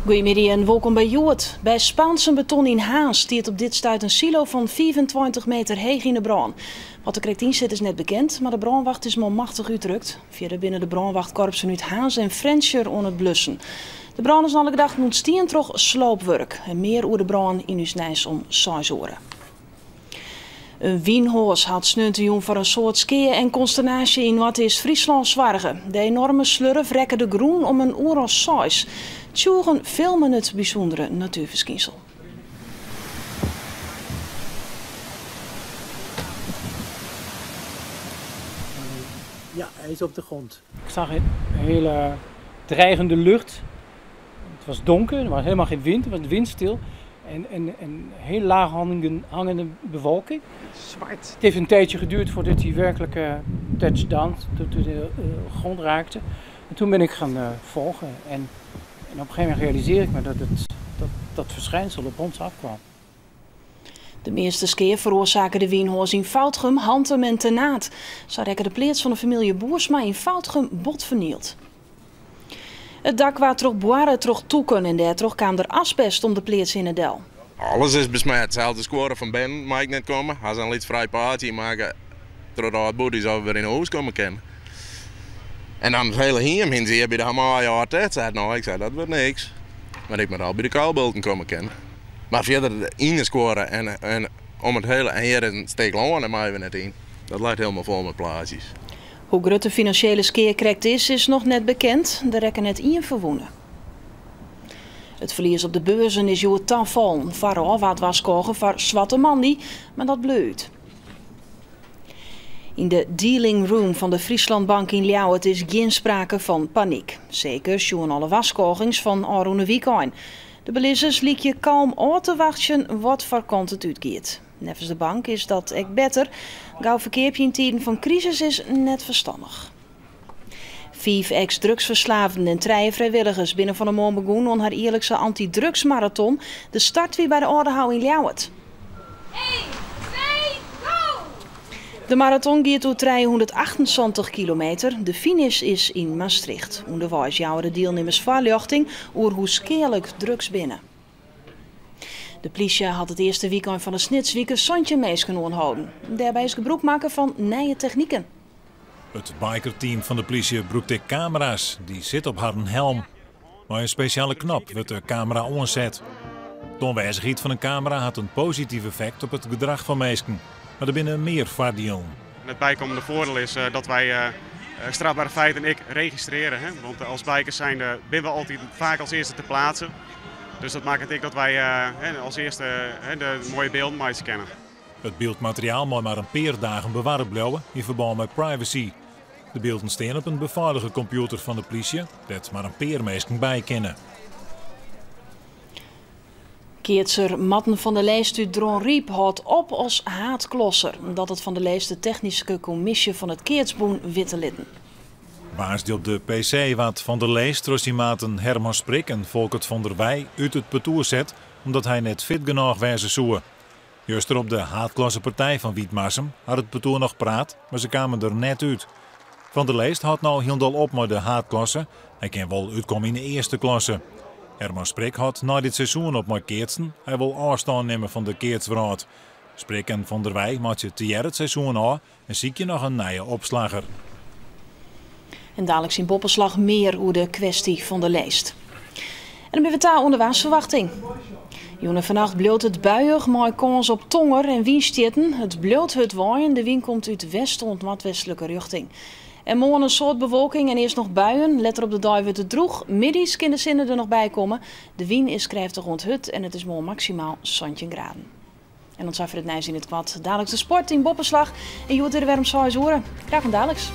Goeiemiddei en wolkom by Hjoed. By Spaansen Beton yn Harns stiet op dit stuit in silo fan 25 meter heech yn 'e brân. Wat der krekt yn sit is net bekend, mar de brânwacht is manmachtich útrukt. Fierder binne de brânwachtkorpsen út Harns en Frjentsjer oan it blussen. De brân is nei alle gedachten ûntstien troch sloopwurk. En mear oer de brân yn ús nijs om seis oere. In wynhoas hat sneontejûn foar in soad skea en konsternaasje yn Noardeast-Fryslân soarge. De enorme slurf rekke de grûn om in oer as seis. Tsjûgen filmen it bysûndere natuerferskynsel. Ja, hij is op de grond. Ik zag een hele dreigende lucht. Het was donker, er was helemaal geen wind, het was windstil. En, en, en heel laag hangende bewolking. Zwart. Het heeft een tijdje geduurd voordat hij werkelijk touchdown, tot de grond raakte. En toen ben ik gaan volgen. En, en op een gegeven moment realiseer ik me dat het, dat, dat verschijnsel op ons afkwam. De measte skea feroarsake de wynhoas yn Foudgum, Hantum en Ternaard. Sa rekke de pleats fan de famylje Boersma yn Foudgum bot fernield. It dak waard trochboarre troch tûken en dêrtroch kaam der asbest om de pleats hinne del. Alles is besmet, sels de skuorre fan binnen mei ik net komme. Ha se in lyts frij paadsje makke troch de âld boeties of we wer yn 'e hûs komme kinne. En dan it hiele hiem hiene se hjir by de Hamaai ôf set. No, ik sei dat wurdt niks. Mar ik moat al by de kuilbulten komme kinne. Mar fierder yn de skuorre en, en om it hiele en hjir is in stik lân, dêr meie we net yn. Dat leit hielendal fol mei plaatsjes. Hoe grut de finansjele skea krekt is, is noch net bekend. Der rekke net ien ferwûne. It ferlies op de beurzen is hjoed tafallen. Foarôf waard warskôge foar Swarte Moandei, mar dat bleau út. Yn de dealing room fan de Friesland Bank yn Ljouwert is gjin sprake fan panyk. Seker sjoen alle warskôgings fan ôfrûne wykein. De belizzers lykje kalm ôf te wachtsjen wat foar kant it útgiet. Neffens de bank is dat ek better. Gau ferkeapje yn tiden fan krisis is net ferstannich. Fiif eks-drugsferslaafden en trije frijwilligers binne fan 'e moarn begûn oan har jierlikse antydrugsmaraton. De start wie by de Aldehou yn Ljouwert. De maraton giet oer 378 kilometer. De finish is yn Maastricht. Underweis jouwe de dielnimmers foarljochting oer hoe skealik drugs binne. De plysje hat it earste wykein fan de Snitswike 17 minsken oanholden. Dêrby is gebrûk makke fan nije techniken. It bikerteam fan de plysje brûkt ek kamera's. Dy sitte op harren helm. Mei in spesjale knop wurdt de kamera oanset. De oanwêzichheid fan in kamera hat in posityf effekt op it gedrach fan minsken. Mar der binne mear foardielen. Het bijkomende voordeel is dat wij strafbare feiten ek registreren. Hè? Want als bikers zijnde binne we altyd faak als eerste te plaatsen. Dus dat makket ek dat wy als eerste de moaie bylden meitsje kinne. It byldmateriaal mei mar in pear dagen bewarre bliuwe yn ferbân mei privacy. De bylden steane op in befeilige kompjûter fan de plysje, dêr't mar in pear minsken by kinne. Keatser Marten van der Leest út Dronryp hâldt op as haadklasser. Dat hat Van der Leest de technyske kommisje fan it keatsbûn witte litten. Woansdei op de PC waard Van der Leest troch syn maten Herman Sprik en Folkert van der Weij út it partoer set omdat hy net fit genôch wêze soe. Juster op de haadklassepartij fan Wytmarsum hat it partoer noch praat, mar se kamen der net út. Van der Leest hâldt no hielendal op mei de haadklasse. Hy kin wol útkomme yn de earste klasse. Herman Sprik hâldt nei dit seizoen op mei keatsen. Hy wol ôfstân nimme fan de keatswrâld. Sprik en Van der Weij meitsje tegearre it seizoen ôf en sykje noch in nije opslagger. En daliks yn Boppeslach mear oer de kwesty Van der Leest. En dan binne we ta oan de waarsferwachting. Jûn en fannacht bliuwt it buiïch mei kâns op tonger en wynstjitten. It bliuwt hurd waaien, de wyn komt út west oant noardwestlike rjochting. En moarn in soad bewolking en earst noch buien. Letter op de dei wurdt it drûch. Middeis kin de sinne der noch by komme. De wyn is krêftich oant hurd en it is moarn maksimaal 17 graden. En oant safier it nijs yn it koart. Daliks de sport yn Boppeslach. En Hjoed is der wer om 6 oere. Graach oant daliks.